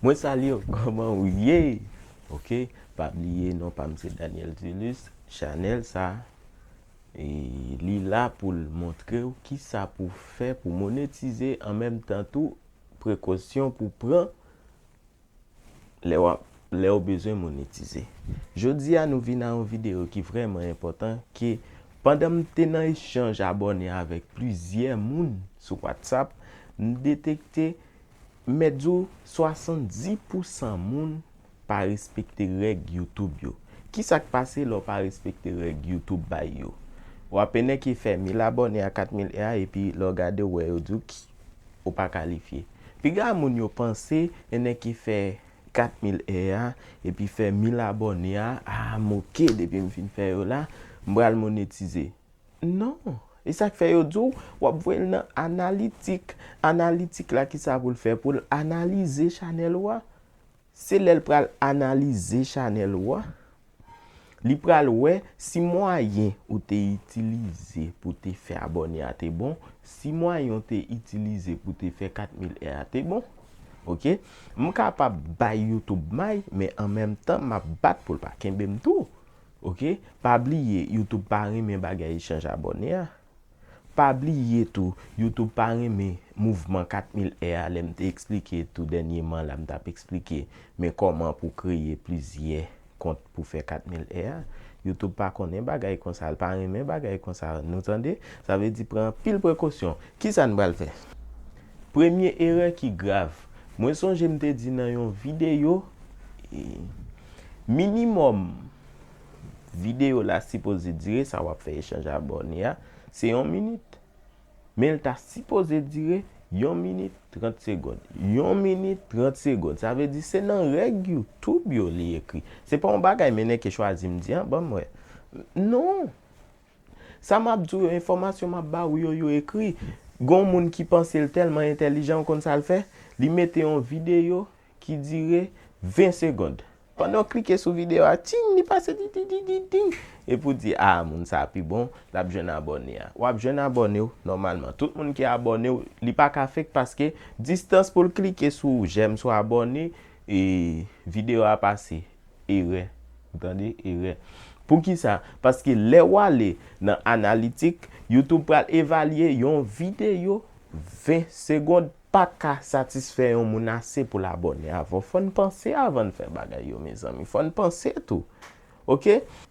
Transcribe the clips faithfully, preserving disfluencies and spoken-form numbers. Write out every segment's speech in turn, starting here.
Mwen salye w, kòman ou ye? Ok, pa bliye non pa m se Daniel Tulus, chanèl sa e, li la pou l montre w kisa pou fè pou monetize, an menm tan tou prekosyon pou pran lè w ap, lè w bezwen monetize. Jodi a nou vin a yon videyo ki vrèman enpòtan ke pandan m te nan echanj abòne avèk plizyè moun sou WhatsApp, m detekte mèt di w swasanndis pousan moun pa respekte règ YouTube yo. Kisa k pase lè w pa respekte règ YouTube bay yo? W ap enèke fè mil abòne a kat mil a epi lè w gade w wè yo di w ki ou pa kalifye. Piga moun yo panse enèke fè kat mil a epi fè mil abòne a, a m ok depi m fin fè yo la, m pral monetize. Non. E sa k fè yo di w w ap voye l nan analitik. Analitik la kisa pou l fè? Pou l analize chanèl ou a. Se lè l pral analize chanèl ou a, li pral wè si mwayen ou te itilize pou te fè abòne a te bon, si mwayen ou te itilize pou te fè kat mil a te bon. Ok? M kapab bay YouTube may, men an menm tan m ap bat pou l pa kenbe m tou. Ok? Pa bliye, YouTube pa renmen bagay echanj abòne a. Pa bliye tou, YouTube pa renmen mouvman kat mil a lè m te eksplike tou dènyeman la m t ap eksplike men kòman pou kreye plizyè kont pou fè kat mil a. YouTube pa konnen bagay konsa, l pa renmen bagay konsa, nou tande? Sa vle di pran anpil prekosyon. Kisa n pral fè? Premye erè ki grav. Mwen sonje m te di nan yon videyo, e, minimòm videyo la sipoze dire, sa w ap fè echanj abòne a, se yon minit. Men l ta sipoze dire yon minit trant segonn. Yon minit trant segonn. Sa vle di se nan règ YouTube yo li ekri. Se pa yon bagay men nèg ki chwazi m di an, ban m wè. Non. Sa m ap di w yo, enfòmasyon m ap ba ou yo, yo ekri. Gon moun ki panse l tèlman entèlijan, ou konn sa l fè? Li mete yon videyo ki dire ven segonn. Pandan w klike sou videyo a, ting, li pase di, di, di, di, ting. Epi w di, a, moun sa pi bon, l ap jwenn abòne a. W ap jwenn abòne w, nòmalman. Tout moun ki abòne w, li pa ka fake paske distans pou l klike sou jèm, sou abòne, e videyo a pase. Erè. Ou tande? Erè. Poukisa? Paske lè w ale nan analitik, YouTube pral evalye yon videyo ven segonn pa ka satisfè yon moun ase pou l abòne avè w. Fò n panse avan n fè bagay yo, mezanmi. Fò n panse tou. Ok?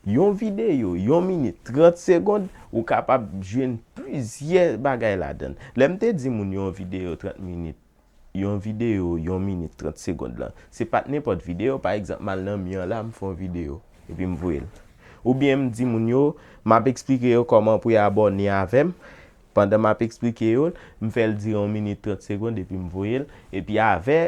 Yon videyo, yon minit, trant segonn, ou kapab jwenn plizyè bagay ladan l. Lè m te di moun yon videyo trant minit, yon videyo, yon minit, trant segonn lan, se pa t nenpòt videyo. Pa egzanp, m al nan mi an la, m fè yon videyo, epi m voye l. Oubyen m di moun yo, m ap eksplike yo kòman pou y abòne avè m. Pandan m ap eksplike yo l, m fè l dire yon minit trant segonn epi m voye l. Epi avè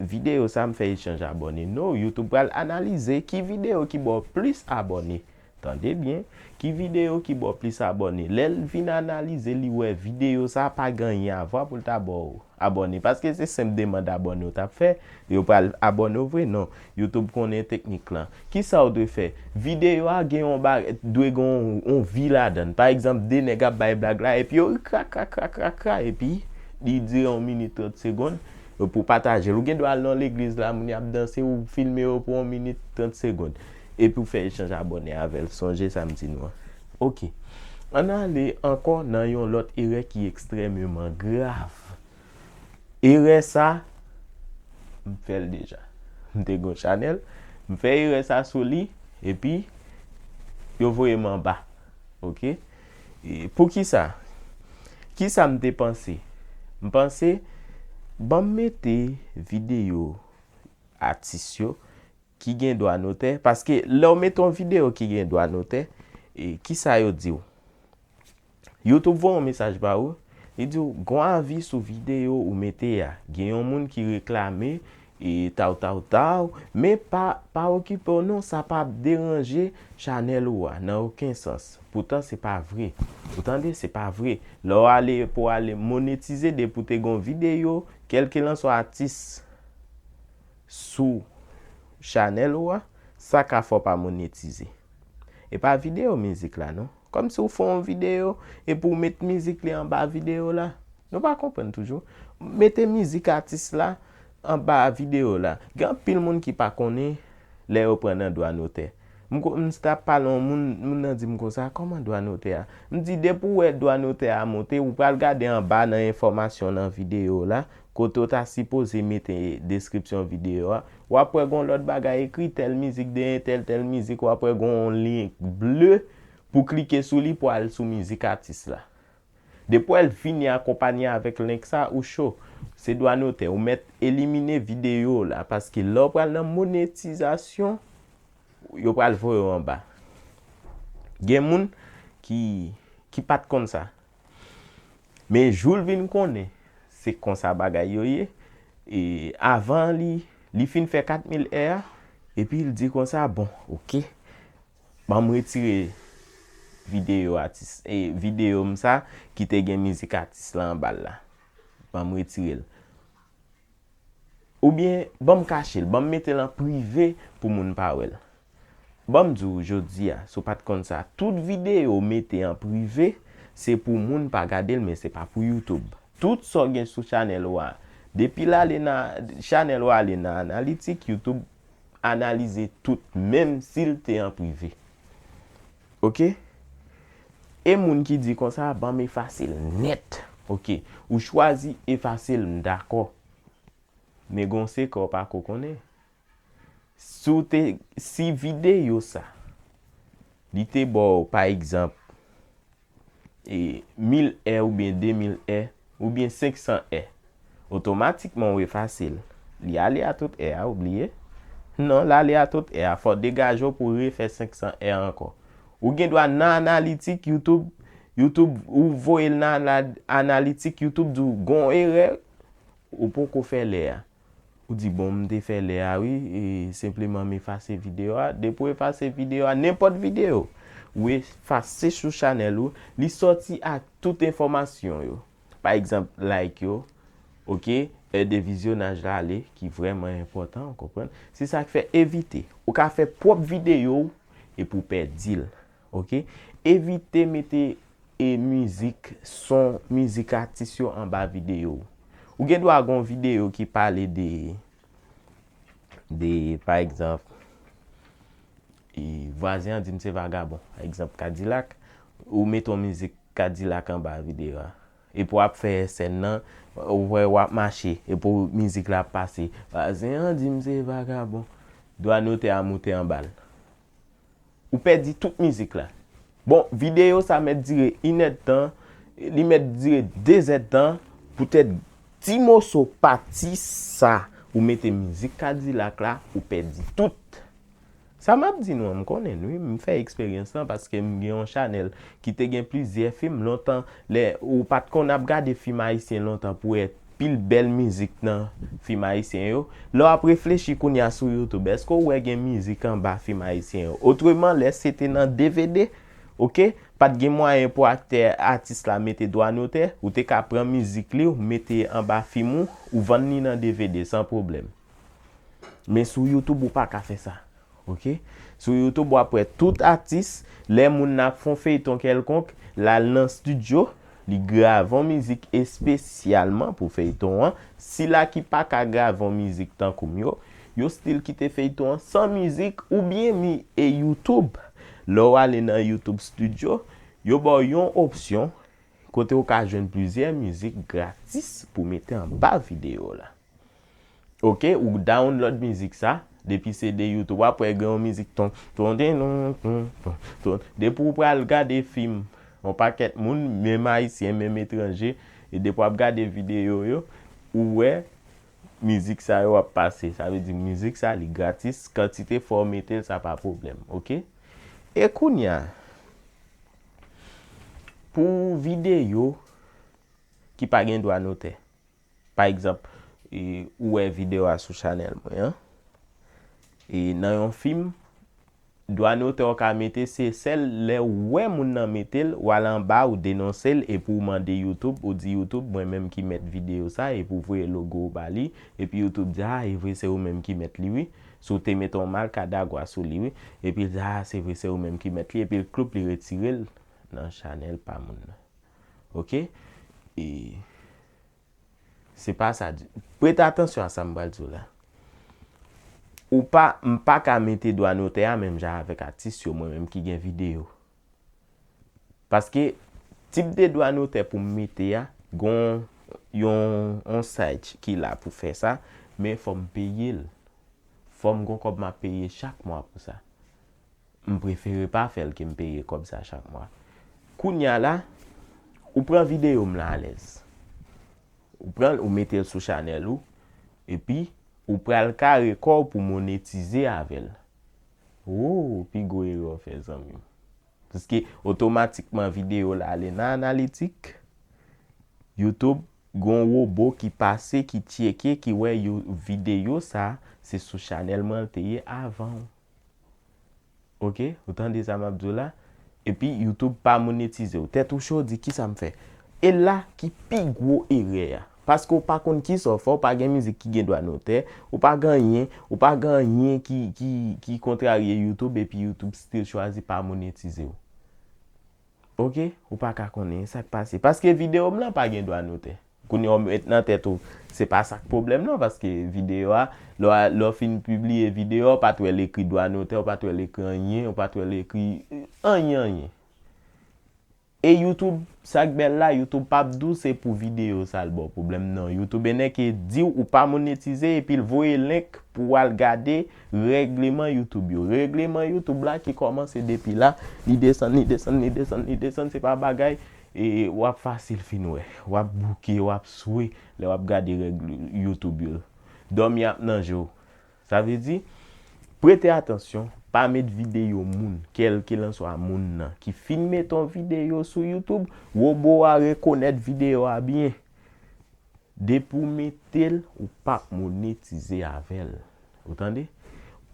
videyo sa, m fè echanj abòne. No, YouTube pral analize ki videyo ki ba w plis abòne. Tande byen, ki videyo ki ba w plis abòne. Lè l vin analize, li wè videyo sa pa gen anyen a vwa pou l ta ba w abòne. Paske se senp demann abòne w t ap fè, yo pral abòne w vre. Non. YouTube konnen teknik lan. Kisa w dwe fè? Videyo a gen yon ba, dwe gen yon, yon vi ladan l. Pa egzanp, de nèg ap bay blag la, epi yo ri krak, krak, krak, krak, krak, epi li dire yon minit trant segonn, e, pou pataje l. Ou gen dwa al nan legliz la, moun y ap danse, ou filme yo pou yon minit trant segonn. Epi w fè echanj abòne avè l. Sonje sa m di nou an. Ok. Ann ale ankò nan yon lòt erè ki ekstrèmeman grav. Erè sa, m fè l deja. M te gen yon chanèl, m fè erè sa sou li, epi yo voye m anba. Ok? E poukisa? Kisa m te panse? M panse, ban m mete videyo atis yo ki gen dwa notè, paske lè w mete yon videyo ki gen dwa notè, e, kisa yo di w? YouTube voye yon mesaj ba ou, li di w, gon avi sou videyo ou mete a. Gen yon moun ki reklame, e, taw, taw, taw, men pa, pa okipe w non, sa p ap deranje chanèl ou a nan okenn sans. Poutan se pa vre. Ou tande, se pa vre. Lè w ale pou w ale monetize, depi w te gon videyo, kèlkelanswa atis sou chanèl ou a, sa ka fè w pa monetize. E pa videyo mizik la non. Kòmsi w fè yon videyo epi w met mizik li anba videyo la. Nou pa konprann toujou. Mete mizik atis la Anba videyo la, gen anpil moun ki pa konnen lè yo pran nan dwa notè. M ko- m t ap pale yon moun, moun nan di m konsa, "Kòman dwa notè a?" M di, "Depi w wè dwa notè a monte, ou pral gade anba nan enfòmasyon nan videyo la, kote w ta sipoze mete deskripsyon videyo a, w ap wè gon lòt bagay ekri, tèl mizik de entèl, tèl mizik, w ap wè gon link ble pou klike sou li pou al sou mizik atis la." Depi w wè l vini akonpanye avèk link sa, ou cho. Se dwa notè, ou mèt elimine videyo w la, paske lè w pral nan monetizasyon, yo pral voye w anba. Gen moun ki, ki pa t konn sa. Men jou l vin konnen, se konsa bagay yo ye. E avan li, li fin fè kat mil è a, epi l di konsa, "Bon, oke, ban m retire videyo atis, e videyo m sa ki te gen mizik atis la anba l la. Ban m retire l." Oubyen, ban m kache l, ban m mete l an prive pou moun pa wè l. Ban m di w, jodi a, si w pa t konn sa, tout videyo w mete an prive, se pou moun pa gade l, men se pa pou YouTube. Tout sa w gen sou chanèl ou a, depi l ale nan chanèl ou ale nan analitik, YouTube analize tout, menm si l te an prive. Oke? E moun ki di konsa, "Ban m efase l nèt." Oke. Ou chwazi efase l, m dakò. Men gon sekrè w pa ko konnen. Si w te, si videyo sa, li te ba w, pa egzanp, e, mil è oubyen de mil è, oubyen senk san è, otomatikman w efase l. Li ale a tout è a, ou bliye? Non, l ale a tout è a. Fò w degaje w pou w refè senk san è ankò. Ou gen dwa nan analitik YouTube, YouTube, ou voye l nan ana- analitik, YouTube di w gon erè, ou poko fè lè a. Ou di, "Bon, m te fè lè a, wi, e senpleman m efase videyo a." Depi w efase videyo a, nenpòt videyo, ou efase sou chanèl ou, li sòti ak tout enfòmasyon yo. Pa egzanp, like yo, oke, è de vizyonaj la ale, ki vrèman enpòtan, ou konprann? Se sa k fè evite. Ou ka fè pwòp videyo w epi w pèdi l, oke? Evite mete e mizik, son, mizik atis yo anba videyo w. Ou gen dwa gon videyo ki pale de, de, pa egzanp, e, vwazen an di m se vagabon. Pa egzanp, Kadilak, ou mete yon mizik Kadilak anba videyo a. Epi w ap fè sèn nan, ou wè w ap mache, epi w- mizik la ap pase. Vwazen an di m se vagabon. Dwa notè a moute anba l. Ou pèdi tout mizik la. Bon, videyo sa mèt dire inèdtan, li mèt dire dezèdtan, poutèt ti moso pati sa, ou mete mizik Kadilak la, ou pèdi tout. Sa m ap di nou an, m konnen l, wi, m fè eksperyans lan paske m gen yon chanèl ki te gen plizyè fim lontan, lè ou pa t konn ap gade fim ayisyen lontan pou wè pil bèl mizik nan fim ayisyen yo. Lè w ap reflechi kounye a sou YouTube, èske w wè gen mizik anba fim ayisyen yo? Otreman, lè se te nan D V D, oke, pa t gen mwayen pou aktè, atis la mete dwa notè, ou te ka pran mizik li, ou mete anba fim ou, ou vann li nan D V D san pwoblèm. Men sou YouTube, ou pa ka fè sa. Oke? Sou YouTube, w ap wè tout atis, lè moun nan ap fè yon feyton kèlkonk, l al nan estidyo, li grave yon mizik espesyalman pou feyton an. Sila ki pa ka grave yon mizik tankou m yo, yo still kite feyton an san mizik oubyen mi e YouTube. Lè w ale nan YouTube Studio, yo ba w yon opsyon kote w ka jwenn plizyè mizik gratis pou mete anba videyo w la. Oke, ou download mizik sa, depi se de YouTube, w ap wè gen yon mizik ton, ton, den, non, ton, ton, ton. Depi w pral gade fim, yon pakèt moun, menm ayisyen, menm etranje, e depi w ap gade videyo yo, ou wè mizik sa yo ap pase. Sa vle di mizik sa, li gratis, kantite fwa w mete l, sa pa pwoblèm, oke? E kounye a, pou videyo ki pa gen dwa notè, pa egzanp, e, ou wè videyo a sou chanèl mwen an, e nan yon fim, dwa notè w ka mete se sèl lè w wè moun nan mete l, w al anba, ou denonse l, epi w mande YouTube, ou di YouTube, mwen menm ki mèt videyo sa, epi w voye logo w ba li, epi YouTube di, a, e vre se ou menm ki mèt li, wi. Si w te mete yon makadagwa sou li, wi. Epi l di, a, se vre se ou menm ki mèt li, epi l kloup, li retire l nan chanèl pa moun nan. Oke? E Se pa sa di. Prete atansyon a sa m pral di w la. Ou pa, m pa ka mete dwa notè a menm jan avèk atis yo, mwen menm ki gen videyo. Paske tip de dwa notè pou m mete a, gon yon, yon site ki la pou fè sa, men fò m peye l. Fò m gon kòb m ap peye chak mwa pou sa. M prefere pa fè l ke m peye kòb sa chak mwa. Kounye a la, ou pran videyo m lan alèz. Ou pran l, ou mete l sou chanèl ou, epi ou pral kare kò w pou monetize avè l. Woo, pi gwo erè w fè, zanmi m. Paske otomatikman videyo la ale nan analitik. YouTube, gon wobo ki pase, ki tcheke, ki wè yo, videyo sa, se sou chanèl mwen l te ye avan w. Oke, ou tande sa m ap di w la? Epi YouTube pa monetize w. Tèt ou cho, di kisa m fè? E la ki pi gwo erè a. Paske w pa konn kisa w fè, w pa gen mizik ki gen dwa notè, ou pa gen anyen, ou pa gen anyen ki, ki, ki kontrarye YouTube, epi YouTube still chwazi pa monetize w. Oke, ou pa ka konnen sa k pase. Paske videyo m lan pa gen dwa notè. Kounye a w met nan tèt ou, se pa sa k pwoblèm nan, paske videyo a, lè w a, lè w fin pibliye videyo a, w pa t wè l ekri dwa notè, w pa t wè l ekri anyen, w pa t wè l ekri, eh, anyen, anyen. E YouTube, sa k bèl la, YouTube p ap di w se pou videyo sa l ba w pwoblèm, non. YouTube enèke di w ou pa monetize, epi l voye link pou w al gade règleman YouTube yo. Règleman YouTube la ki kòmanse depi la, li desann, li desann, li desann, li desann, se pa bagay, e, w ap fasil fin wè. W ap bouke, w ap swe lè w ap gade règ YouTube yo. Dòmi ap nan je w. Sa vle di, prete atansyon, pa met videyo moun, kèlkelanswa moun nan, ki fin mete yon videyo sou YouTube, wobo a rekonèt videyo a byen. Depi w mete l, ou p ap monetize avè l. Ou tande?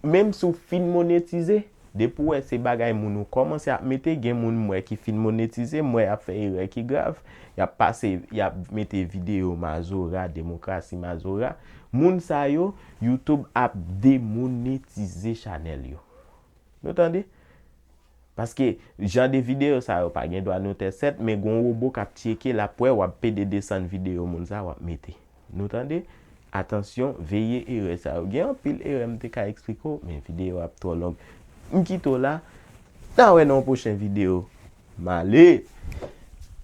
Menm si w fin monetize, depi w wè se bagay moun ou kòmanse ap mete, gen moun m wè ki fin monetize, m wè y ap fè erè ki grav, y ap pase, y ap mete videyo mazora, demokrasi mazora. Moun sa yo, YouTube ap demonetize chanèl yo. Nou tande? Paske jan de videyo sa yo pa gen dwa notè sèt, men gon wobo k ap tcheke, l ap wè w ap pede desann videyo moun sa w ap mete. Nou tande? Atansyon, veye erè sa yo. Gen anpil erè m te ka eksplike w, men videyo ap twò long. M kite w la. N a wè nan yon pwochen videyo. M ale!